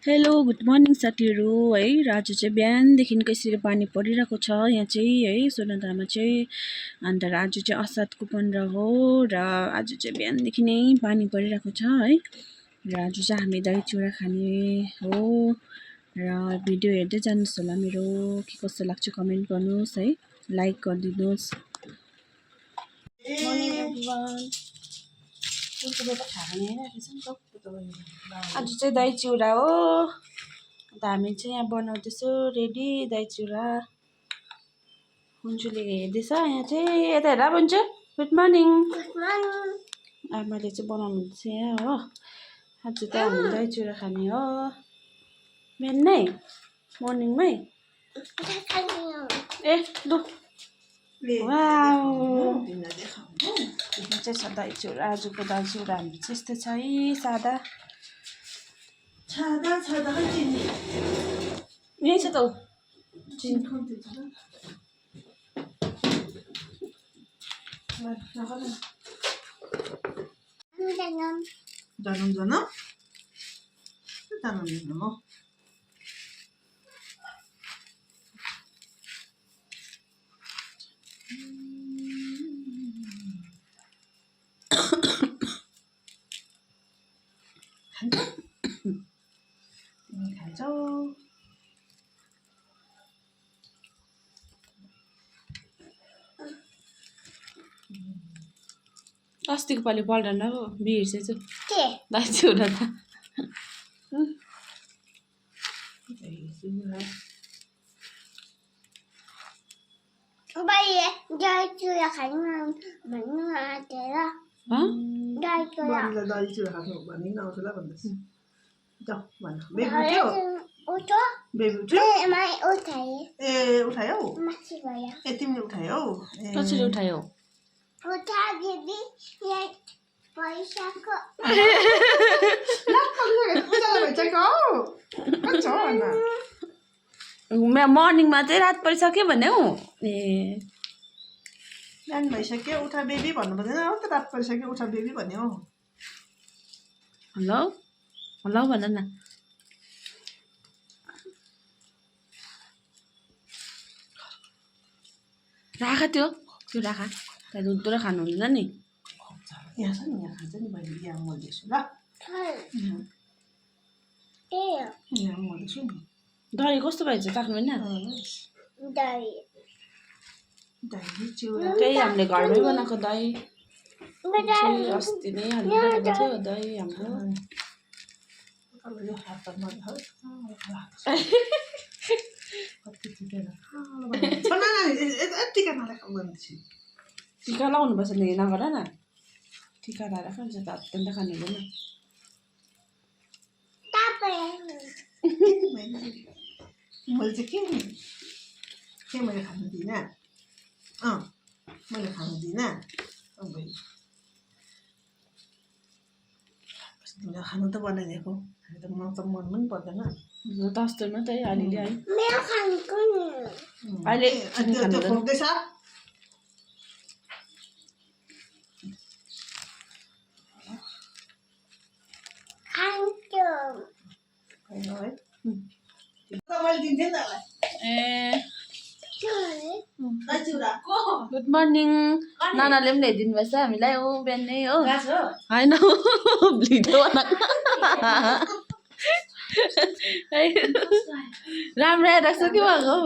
Hello good morning साथीहरू है। र आज चाहिँ बिहानदेखि यसरी पानी परिरहेको छ यहाँ चाहिँ है सोनादामा चाहिँ। अन्त आज चाहिँ असारको 15 हो र आज चाहिँ बिहानदेखि नै पानी परिरहेको छ है। र आज चाहिँ हामी दही चिउरा खाने हो र भिडियो हेर्दै जानुहोस् होला। मेरो के कस्तो लाग्छ कमेन्ट गर्नुहोस् है, लाइक गरिदिनुहोस्। Morning everyone. आज चाहिँ दही चिउरा हो। अन्त हामी चाहिँ यहाँ बनाउँदैछौँ रेडी दही चिउरा। हुन्चुले हेर्दैछ यहाँ चाहिँ। यता हेर हुन्चु। Good morning. आमाले चाहिँ बनाउनुहुन्छ यहाँ हो। आज चाहिँ हामी दही चिउरा खाने हो बिहानै मर्निङमै। ए लु वाउ चाहिँ छ दही चिउरा। आजको दही चिउरा हामी चाहिँ यस्तो छ है, सादा यही छ त हौ। खान्छौ अस्तिको पालि पल्टन बिर्सेछु दही चिउरा त। दही चिउरा खानु भन्नु आँटेर दही चिउरा खानु भन्नु नआउँछ भन्दैछ। जाऊ भन बेबी उठ्यो। बेबी उठ्यो। उठायो माथि गयो। तिमीले उठायौ। कसरी उठायो? उठा बेबी पैसाको मर्निङमा चाहिँ रात परिसक्यो भने हौ। ए बिहान भइसक्यो उठा बेबी भन्नु पर्दैन हो त। रात परिसक्यो उठा बेबी भन्यो। हेलो हेलो भन न। राखा त्यो राखा। त्यहाँ दुध पुरा खानुहुन्छ नि। यहाँ छ नि, यहाँ खान्छ नि बहिनी। यहाँ म दिन्छु ल। यहाँ म दिन्छु नि। दही कस्तो भएछ चाख्नु होइन? दही चिउरा त्यही हामीले घरमै बनाएको दही। अस्ति नै हालिरहेको थियो दही हाम्रो। टिका लाउनुपर्छ नि, नगर न। टिका लाएर खान्छ त अत्यन्त खानु हुँदैन। मैले चाहिँ के मैले खानु दिइनँ। मैले खानु दिइनँ। तिमीलाई खानु त बनाइदिएको। म त मन पनि पर्दैन। दस्तुरमा त है अलिअलि है। अहिले त्यो खोक्दैछ। Good morning. नानाले पनि ल्याइदिनु भएछ हामीलाई हो बिहानै हो। होइन भिडियो बनाएको राम्रो आइरहेको छ के भएको?